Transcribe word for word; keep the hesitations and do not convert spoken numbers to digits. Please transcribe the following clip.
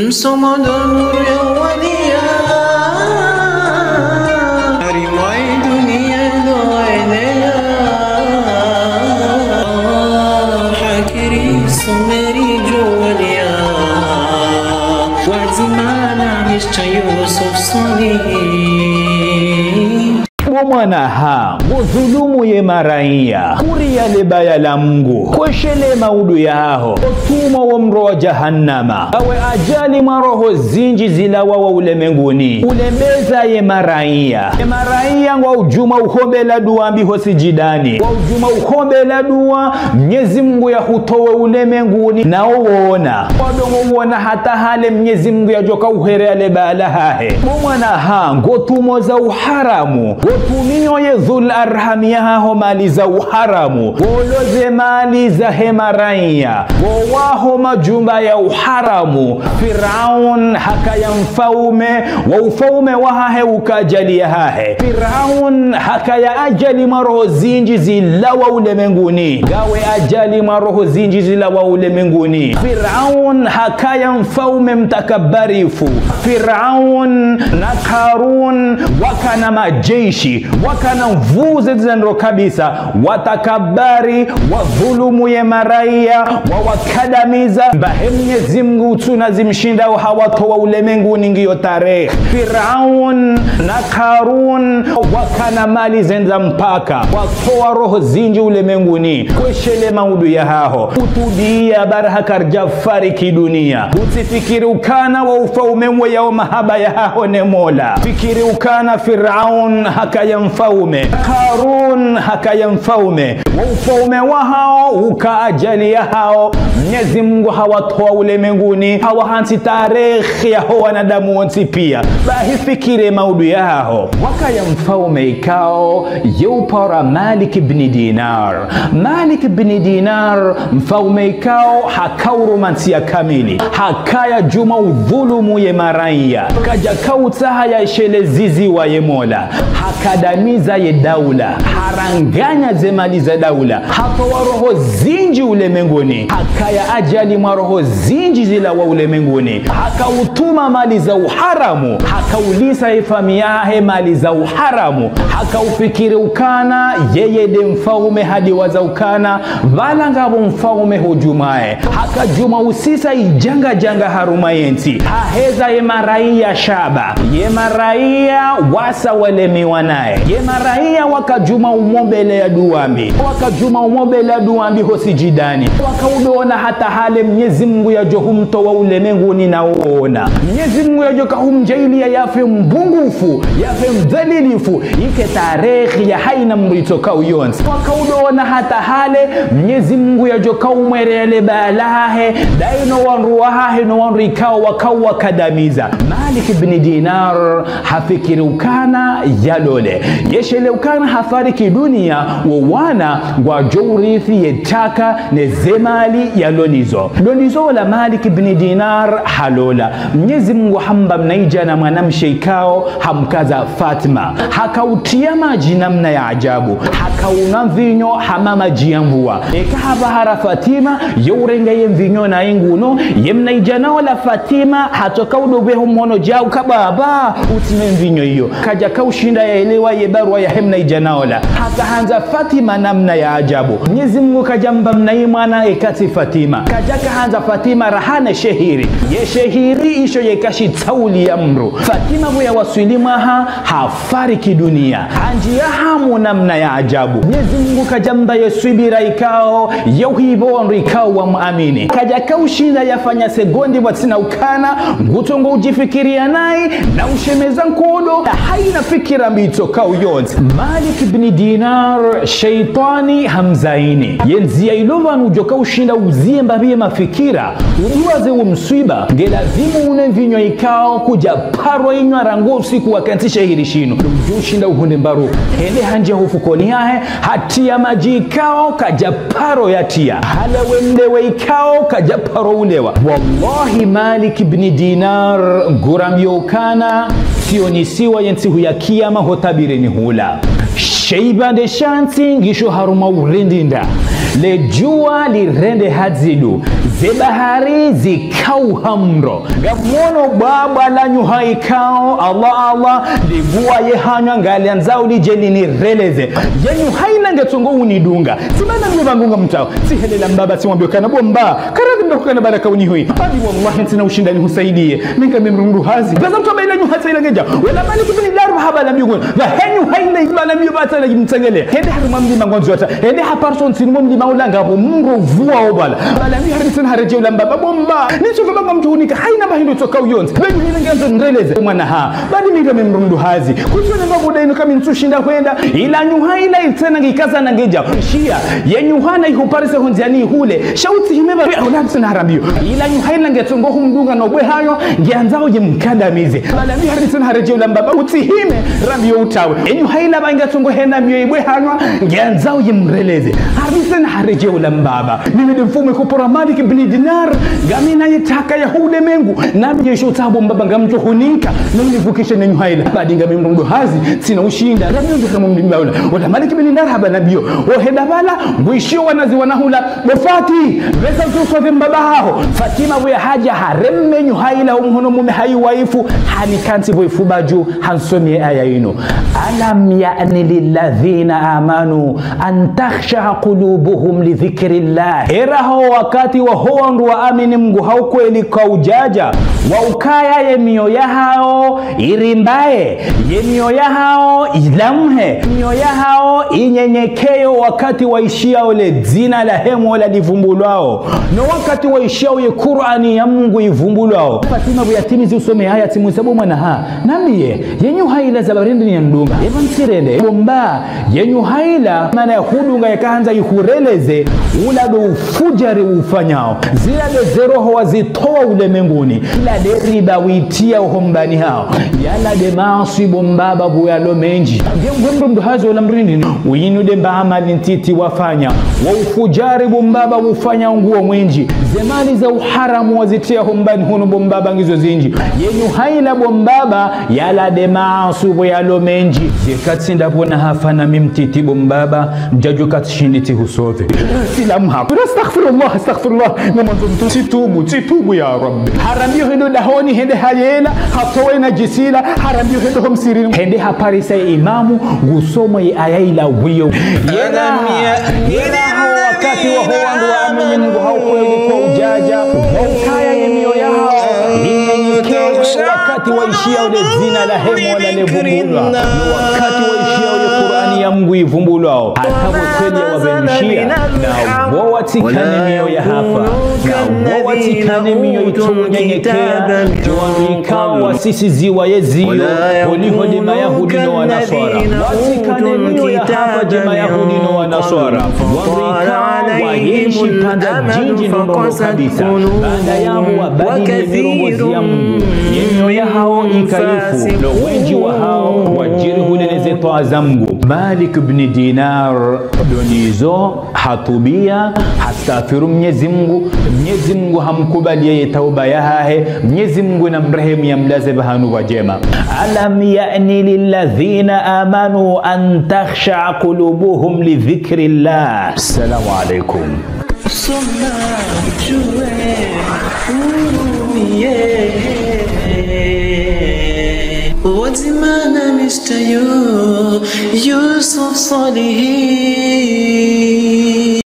Msomo ndo nuru ya uwaliya, harimwa yi duniya ndo enea. Hakiri someri djo waliya, wadzima na Mister Yusuf Soni. Bo mwana ha, ngodhulumu ye maraiya, kuriya le baya la Mngu, kweshele maudu yaho, otumwa wo mro wa jahannama. Awe ajali mwa roho zindji zilawa wa ulemenguni, ulembeza ye maraiya. Ye maraiya ngwa udjuma uhombela dua mbi ho sijidani, ngwa udjuma uhombela dua Mnyezi Mngu ya hutowe ulemenguni, na owona. Wadongo wona hata hale Mnyezi Mngu ya djoka uhereya le bala hahe. Bo mwana ha, ngotumo za uharamu, ngotumiyo ye dhul arhami yahaho mali za uharamu, ngoloze mali za he maraiya, ngowaho majumba ya uharamu. Firaun hakaya mfaume, wo ufaume wahahe uka ajali yahahe. Firaun hakaya ajali mwa roho zindji zilawa ulemenguni. Ngawe ajali mwa roho zindji zilawa ulemenguni. Firaun hakaya mfaume mtakabarifu. Firaun na Karun wakana majeshi, wakana nvuu zendro kabisa, watakabari, wadhulumu ye maraiya, wawakadamiza, mbahe Mnyezi Mngu utsuna zimshinda hawatowa ulemenguni ngiyo tarehi. Firaun na Karun wakana mali zendza mpaka, watowa roho zindji ulemenguni, kweshele maudu yahaho. Utubiya baraha kardja fariki duniya. Utsifikiri ukana wo ufaume mwe yao mahaba yahaho ne Mola. Fikiri ukana Firaun hakaya mfaume, Karun hakaya mfaume. Wo ufaume wahawo uka ajali yahawo. Mnyezi Mngu hawatowa ulemenguni, hawahantsi tarehi yaho wanadamu wontsi piya. Bahi fikiri maudu yahaho. Wakaya mfaume ikao ye upara Malik ibn Dinar. Malik ibn Dinar, mfaume ikao haka urumantsi ya kamili. Hakaya djuma udhulumu ye maraiya. Kadjaka utsaha ya shele zizi wa ye Mola. Hakadamiza ye daula. Haranganya ze mali za daula. Hatowa roho zindji ulemenguni. Hakaya ajali mwa roho zindji zilawa ulemenguni. Haka utuma mali za uharamu. Haka ulisa ye famiyi yahe mali za uharamu. Haka ufikiri ukana yeye nde mfaume hadiwaza ukana pvala ngapvo mfaume ho djumwaye. Haka djuma usisa idjanga djanga harumwa yentsi. Haheza ye maraiya shaba. Ye maraiya wasa walemiwa naye. Ye maraiya waka djuma umombeleya dua mbi. Waka djuma umombeleya dua mbi ho sijidani. Waka udona hata hale Mnyezi Mngu yadjo humtowa ulemenguni na uona. Mnyezi Mngu yadjoka humdjaaliya yafe mbungufu, yafe mdhalilifu, ike tarehi ya haina mdru itsoka uyontsi. Waka udona hata hale Mnyezi Mngu yadjoka umwereya le bala hahe, dayi no wandru wahahe no wandru ikao waka uwakadamiza. Malik ibn Dinar hafikiri ukana yalole. Yeshele ukana hafariki duniya, wo wana ngwadjo urithi ye taka ne ze mali yalo nizo. Lo nizo la Malik ibn Dinar halola. Mnyezi Mngu hamba mnaidjana mwanamshe ikao hamkaza Fatima. Haka utiya madji namna ya ajabu. Haka unwa mvinyo hama madji ya mvua. Eka hapvahara Fatima, yo urenga ye mvinyo na inguno, ye mnaidjana ola Fatima, hatsoka udobeho mhono djau ka baba, utsinwe mvinyo iyo. Kadjaka ushinda yaelewa ye barua ya he mnaidjana ola. Haka handza Fatima namna ya ajabu. Mnyezi Mngu kadjamba mnaimwana eka tsi Fatima. Kadjaka handza Fatima raha ne shehiri. Ye shehiri isho yeka shitsauli ya mdru. Fatima pvo yawaswili mwaha, hafariki duniya. Handjiya hamu namna ya ajabu. Mnyezi Mngu kadjamba ye swibira ikao, yo hipvo wandru ikao wamuamini. Kadjaka ushinda yafanya segondi pvwatsina ukana, ngutsongo udjifikiriya nayi, na ushemeza nkodo, na haina fikira mbi itsoka uyontsi. Malik ibn Dinar, sheitwani hamzaini. Ye ndziya ilo pvanu udjoka ushinda uziye mbapvi ye mafikira, uduwaze wo mswiba, nge lazimu unwe mvinyo ikao kudja paro inwa rangu usiku wakantsi shehiri shinu. Udjo ushinda uhundre mbaru. Hende handjiya ho fukoni hahe, hatiya madji ikao kadja paro yatiya. Halawa mlewa ikao kadja paro ulewa. Wallahi Malik ibn Dinar, ngurambiyo ukana, tsionisiwa ye ntsihu ya kiyama ho tabireni hula. She ipvandre sha ntsi ngisho harumwa urindinda. Ledjuwa lirende hadzidu, ze bahari zikauha mro. Ngamwono bwabwa la nyuha ikao, Allah, Allah, libuwa ye hanywa ngaliandzao lidje linireleze. Ye nyuha ila ngetsongo unidunga. Tsi mana mimi pvangu ngamtsaho. Tsihelela mbaba, tsimwambio ukana bo mba. Karadhi mba hukana bala kaunihuyi. Badi wallahi ntsina ushinda nihusaidiye. Mimi ngami mdru mdruhazi. Pvasa mtru amba ila nyuha tsa ila ngedja. Wala Malik bin Dinar hamba la mbi ngoni. Pvahe nyuha ila hamba la mbi pvatsa la mtsengele. Hende harumwa mlima ngwandzo hata. Hende haparisa ntsini mwa mlima ula ngapvo mro vuwa obala. Hamba la mbi harumwa ntsini haredjei ula mbaba bo mba. Nitso pvapvanga mtru hunika. Haina mba hindru tsoka uyonzi. Be nyuha ila ngiandzo nireleze. Mwana ha. Badi mimi ngami mdru mdruhazi. Kutsona mba buda inu kami ntsushinda hwenda. Ila nyuha ila itsena ngikazana ngedja. Shiya. Ye nyuha na ihuparise hondziani ihule. Sha utsihime ba. Ola tsena harambio. Ila nyuha ila ngetsongo humdunga no bwe hanywa. Ngiandzao yimkandamize. Hamba la mbi harumwa ntsini haredjei ula mbaba. Utsihime. Rambio utawe. Ye nyuha ila ba ngetsongo hena mio ibwe hanywa. Ngiandzao yimreleze. Harumwa ntsini haredjei ula mbaba. Mimi nde mfaume kopora Malik bin Dinar. Ngami na yetaka ya hulemengu. Nami yesho tsaha bo mbaba ngamtso hunika. Nami nivukishe ne nyuha ila. Badi ngami mdru mdruhazi. Tsina ushinda. Nami ndio kama mdru mba ula. Wala Malik bin Dinar hamba la mbio. Ohenda bala. Ngwishiyo wanazi wanahula. Bo Fati. Pvasa utsosove mbaba haho. Fatima pvo yahadja hareme nyuha ila omhono mume hayiwaifu. Hanikantsi pvo ifuba dju. Hansomeye aya inu. ألم يأن للذين آمنوا أن تخشع قلوبهم لذكر الله. Eraho wakati waho wandru waamini Mngu ha ukweli kaudjadja, wa ukaya ye mio yahao irimbaye, ye mio yahao ilamhe, mio yahao inyenyekeyo wakati waishiyao le dzina lahe Mola livumbulwao, no wakati waishiyao ye Kur'ani ya Mngu ivumbulwao. Fatima pvo yatimizi usome aya tsimwisa bo mwana ha. Nambiye, ye nyuha ila za barindi ni yandunga. Eba ntsirende, bo mba, ye nyuha ila, mana ya hudunga yakahandza ihureleze, ula ndo ufujari ufanyao. Zila nde ze roho wazitowa ulemenguni. Ila nde riba witriya oho mbani haho. Yala nde maaswi bo mbaba pvo yalo mendji. Nge mdru mdruhazi ola mrindi. Uyinu nde mba amali ntiti wafanya. Wo ufujari bo mbaba ufanya nguwo mwindji. Ze mali za uharamu wazitriya ho mbani hunu bo mbaba ngizo zindji. Ye nyuha ila bo mbaba yala nde maaswi pvo yalo mendji. Ye katsi nda pvona hafa nami mtiti bo mbaba, ndjadjo katsishindi tsihusove. Silamu haku. Astaghfirullah, astaghfirullah. Ngamandzo mtu tsitubu, tsitubu ya Rabbi. Harambio hendo dahoni, hende hayela, hatowe na djisila, harambio hendo ho msirini. Hende haparisa ye imamu, ngusomo ye aya ila wiyo. Yela, yela ha wakati waho wandru waamini Mngu ha ukweli kaudjadja, wa ukaya ye mio yahao inyenyekeyo wakati waishiyao le dzina lahe Mola livumbulwa, no wakati waishiyao ye Kur'ani ya Mngu ivumbulwao, hata pvo kweli ya wabenushia, na wo watsikane mio ya hafa, na wo watsikane mio itso unyenyekeya, djo wanu ikao wasisiziwa ye ziyo, holiho nde Mayahudi no Wanaswara. Watsikane mio ya hafa dje Mayahudi no Wanaswara. Wanu ikao wayenshi pvandza djindji no ndrongoo kabisa. Baanda yapvo wabadili ye mirongozi ya Mngu. Ye mio yahao ika ifu. No wendji wahao wadjiri hulele ze twaa za Mngu. Malik ibn Dinar ndo nizo hatubiya, hastaghfiru Mnyezi Mngu, Mnyezi Mngu hamkubaliya ye tauba yahahe, Mnyezi Mngu namrehemu yamlaze pvahanu pvadjema. ألم يأن للذين آمنوا أن تخشع قلوبهم لذكر الله. Assalamu alaikum. Soma, ujue, urumiye. Wadzima na Mister Yu-, Yusuf Salihi.